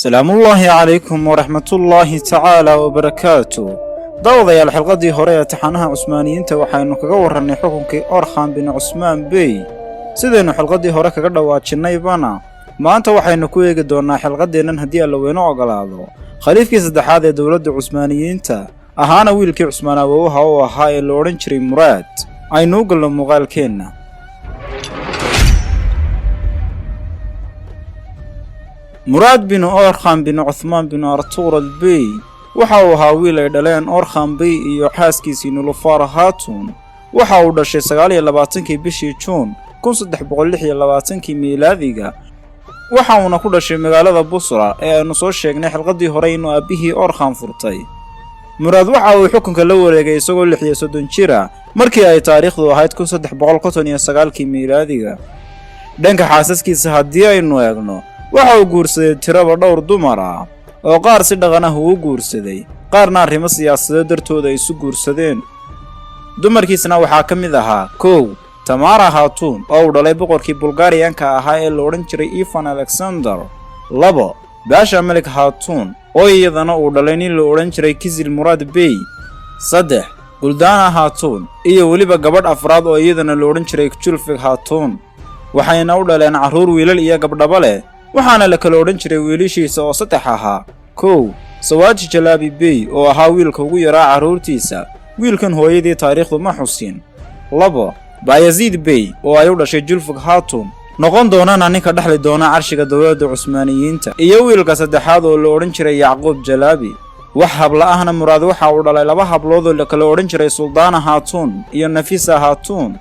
Salaamullaahi calaykum waraxmatullaahi tacaala wabarakaatu. Daawadayaal, xilqadii hore ee taxanaha Cusmaaniyiinta waxaynu kaga warrannay xukunkii Orkhan bin Cusmaan Bey. Sidaynu xilqadii hore kaga dhawaajinnaybana, maanta waxaynu ku eegi doonnaa xilqadeennan, haddii Allaweyne ogolaado, khaliifkii saddexaad ee dowladda Cusmaaniyiinta ahaana wiilkii Cusmaan awoowaha u ahaa ee la odhan jiray Muraad. Aynuu galno muuqaalkeenna. Muraad bin Orkhan bin Cuhmaan bin Artuural Bey waxa uu ahaa wiil ay dhaleen Orkhan Bey iyo xaaskiisii Nulufar Haatun. Waxa uu dhashay 29-kii bishii Juun 1326-kii miilaadiga, waxa uuna ku dhashay magaalada Busra ee aynu soo sheegnay xilqadii hore inuu aabbihii Orkhan furtay. Muraad waxa uu xukunka la wareegay isagoo 36 jira markii ay taariikhdu ahayd 1359-kii miilaadiga. Dhanka xaasaskiisa haddii aynu eegno, waxa uu guursaday tiraba dhowr dumar ah oo qaar si dhaqan ah uu u guursaday, qaarna arrimo siyaasadeed dartooda ay isu guursadeen. Dumarkiisna waxaa ka mid ahaa: 1, Tamara Haatuun oo uu dhalay boqorkii Bulgariyanka ahaa ee la odhan jiray Ivan Alexander; 2, Baasha Melik Haatuun oo iyadana uu dhalay nin la odhan jiray Kizil Muraad Bey; 3, Guldana Haatuun, iyo weliba gabadh afraad oo iyadana la odhan jiray Julfig Haatuun. Waxayna u dhaleen carruur wiilal iyo gabdhaba leh, waxaana la kala odhan jiray wiilashiisa oo saddex ahaa: 1, Sawaaji Jalaabi Bey oo ahaa wiilka ugu yaraa carruurtiisa, wiilkan hooyadii taariikhdu ma xusin; 2, Bayaziid Bey oo ay u dhashay Julfig Haatun, noqon doonana ninka dhexli doona carshiga dowladda Cusmaaniyiinta, iyo wiilka saddexaad oo la odhan jiray Yacquub Jalaabi. Wax habla ahna Muraad waxa uu dhalay laba hablood oo la kala odhan jiray Suldaana Haatuun iyo Nafisa Haatuun.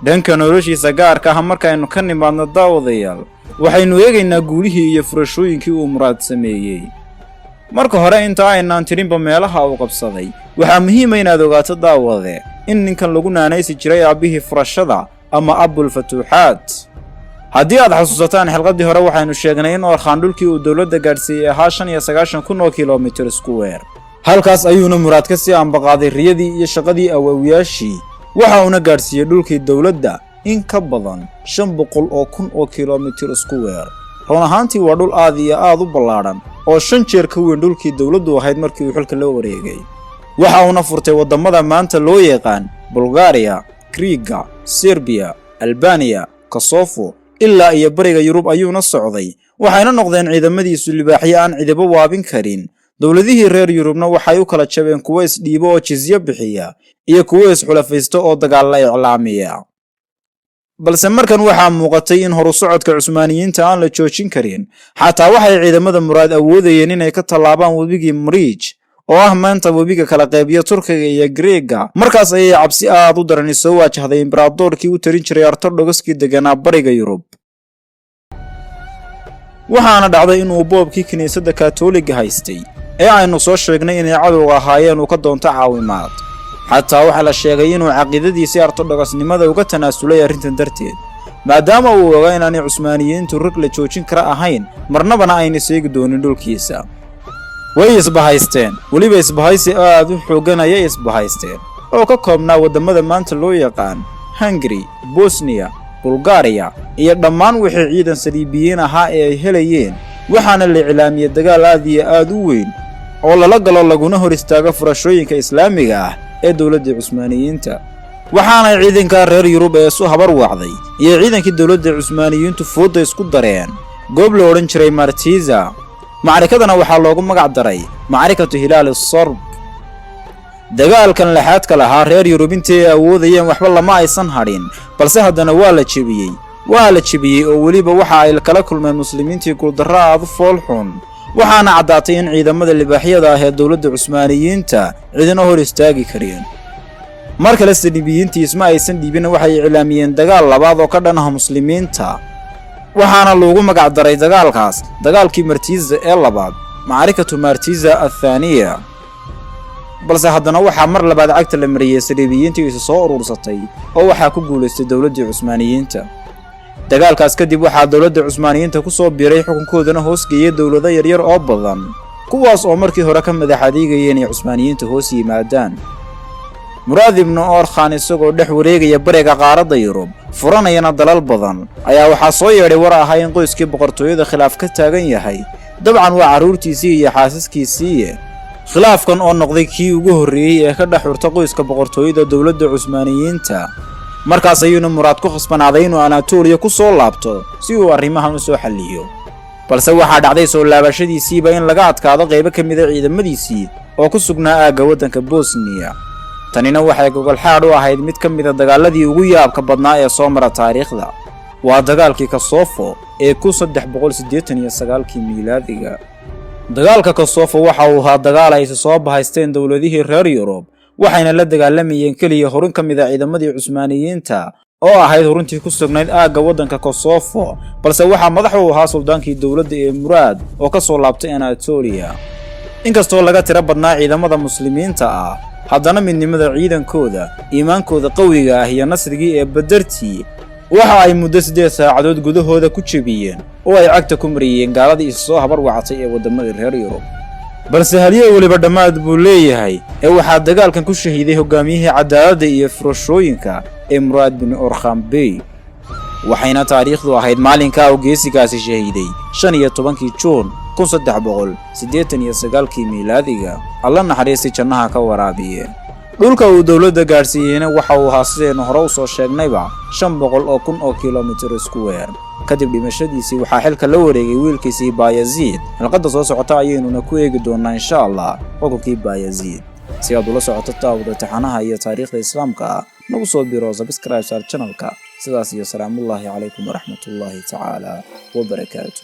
Dhanka noloshiisa gaarka ah markaynu ka nimaadno, daawadayaal, waxaynu eegaynaa guulihii iyo furashooyinkii uu Muraad sameeyey. Marka hore, inta aynaan tirinba meelaha uu qabsaday, waxaa muhiima inaad ogaato, daawade, in ninkan lagu naanaysi jiray aabbihii furashada ama Abulfatuuxaat. Haddii aad xasuusataan xilqadii hore, waxaynu sheegnay in Orkhaan dhulkii uu dowladda gaadhsiiyey ahaa 95,000 oo kilomitir square. Halkaas ayuuna Muraad ka sii ambaqaaday riyadii iyo shaqadii awaawiyaashii, waxa uuna gaadhsiiyey dhulkii dowladda in ka badan 500,000 oo kilomitir square. Run ahaantii waa dhul aad iyo aad u ballaadhan oo 5 jeer ka weyn dhulkii dowladdu ahayd markii uu xilka la wareegay. Waxa uuna furtay waddamada maanta loo yaqaan Bulgariya, Griiga, Serbiya, Albaniya, Kosofo, ilaa iyo bariga Yurub ayuuna socday. Waxayna noqdeen ciidamadiisu libaaxyo aan cidibo waabin karin. Dowladihii reer Yurubna waxay u kala jabeen kuwo isdhiibo oo jizyo bixiya iyo kuwo isxulafaysta oo dagaal la iclaamiya. Balse markan waxaa muuqatay in horu socodka Cusmaaniyiinta aan la joojin karin. Xataa waxay ciidamada Muraad awoodayeen inay ka tallaabaan webigii Mariij oo ah maanta webiga kala qaybiya Turkiga iyo Griiga. Markaas ayay cabsi aad u darani soo waajahday imberadoorkii u tarin jiray Ortodoxkii deganaa bariga Yurub. Waxaana dhacday inuu boobkii kiniisadda Kaatooliga haystay ee aynu soo sheegnay inay cadowga ahaayeen uu ka doonto caawimaad. Xataa waxaa la sheegay inuu caqiidadiisii ortodoxnimada uga tanaasulay arrintan darteed, maadaama uu ogaa inaanay Cusmaaniyiintu rag la joojin kara ahayn, marnabana ayna seegi doonin dhulkiisa. Way isbahaysteen, weliba isbahaysi aad u xooggan ayay isbahaysteen oo ka koobnaa waddamada maanta loo yaqaan Hungari, Bosniya, Bulgariya iyo dhammaan wixii ciidan saliibiyiin ahaa ee ay helayeen. Waxaana la iclaamiyey dagaal aad iyo aad u weyn oo lala galo laguna hor istaago furashooyinka islaamiga ah ee dowladdii Cusmaaniyiinta. Waxaanay ciidanka reer Yurub ee isu habar wacday iyo ciidankii dowladda Cusmaaniyiintu foodda isku dareen goob la odhan jiray Martiza. Macrikadana waxaa loogu magac daray Macrikatu Hilaal Sarb. Dagaalkan laxaadka lahaa, reer Yurub intii ay awoodayeen waxba lama aysan hadhin, balse haddana waa la jebiyey, waa la jebiyey, oo weliba waxa ay kala kulmeen muslimiintii guuldarro aad u fool xun. Waxaana caddaatay in ciidamada libaaxyada ah ee dowladda Cusmaaniyiinta cidina hor istaagi kareen. Mar kale saliibiyiintii isma aysan dhiibin, waxay iclaamiyeen dagaal labaad oo ka dhan ah muslimiinta. Waxaana loogu magac daray dagaalkaas dagaalkii Martiza ee labaad, Macrikatu Martiza athaaniya. Balse haddana waxaa mar labaad cagta la mariyey saliibiyiintii isu soo urursatay oo waxaa ku guulaystay dowladdii Cusmaaniyiinta. Dagaalkaas kadib waxaa dowladda Cusmaaniyiinta ku soo biiray, xukunkoodana hoos geeyey dowlado yaryar oo badan, kuwaas oo markii hore ka madax adeegaya inay Cusmaaniyiinta hoos yimaadaan. Muraad ibnu Orkhan isagoo dhex wareegaya bariga qaaradda Yurub, furanayana dalal badan, ayaa waxaa soo yeedhay war ahaa in qoyskii boqortooyada khilaaf ka taagan yahay. Dabcan waa carruurtiisii iyo xaasaskiisiiye. Khilaafkan oo noqday kii ugu horreeyey ee ka dhex xurta qoyska boqortooyada dowladda Cusmaaniyiinta. Markaas ayuuna Muraad ku khasbanaaday inuu Anatoliya ku soo laabto si uu arrimahan u soo xalliyo. Balse waxaa dhacday soo laabashadiisiiba in laga adkaado qaybo ka mida ciidamadiisii oo ku sugnaa aagga waddanka Bosniya. Tanina waxay gogolxaadh u ahayd mid ka mida dagaaladii ugu yaabka badnaa ee soo mara taariikhda. Waa dagaalkii Kosofo ee 1389-kii miilaadiga. Dagaalka Kosofo waxa uu ahaa dagaal ay isa soo bahaysteen dowladihii reer Yurub, waxayna la dagaalamayeen keliya hurun ka mid a ciidamadii Cusmaaniyiinta oo ahayd huruntii ku sugnayd aagga waddanka Kosofo. Balse waxaa madax u ahaa suldaankii dowladda ee Muraad oo ka soo laabtay Anatoliya. Inkastoo laga tiro badnaa ciidamada Muslimiinta ah, haddana midnimada ciidankooda, iimaankooda qawiga ah iyo nasrigii ee badartii, waxa ay muddo 8 saacadood gudahooda ku jebiyeen oo ay cagta ku mariyeen gaaladii isa soo habar wacatay ee waddamadii reer Yurub. Balse halye weliba dhammaad buu leeyahay, ee waxaa dagaalkan ku shahiiday hogaamiyihii cadaaladda iyo furashooyinka ee Muraad bin Orkhan Bey. Waxayna taariikhdu ahayd maalinkaa uu geesigaasi shahiiday 15-kii Juun 1389-kii miilaadiga. Alla naxariistay jannaha ka waraabiye. Dhulka uu dowladda gaadhsiiyeyna waxa uu ahaa, sidaynu hore u soo sheegnayba, 500,000 oo kilomitir square. Kadib dhimashadiisii waxaa xilka la wareegay wiilkiisii Baayaziid. Xilqadda soo socota ayaynuna ku eegi doonaa, insha Allah, xukunkii Baayaziid. Si aad ula socoto taawada taxanaha iyo taariikhda Islaamka ah, nagu soo biro, subscribe saar channelka. Sidaas iyo salaamullaahi calaykum waraxmatullaahi tacaala wabarakaatu.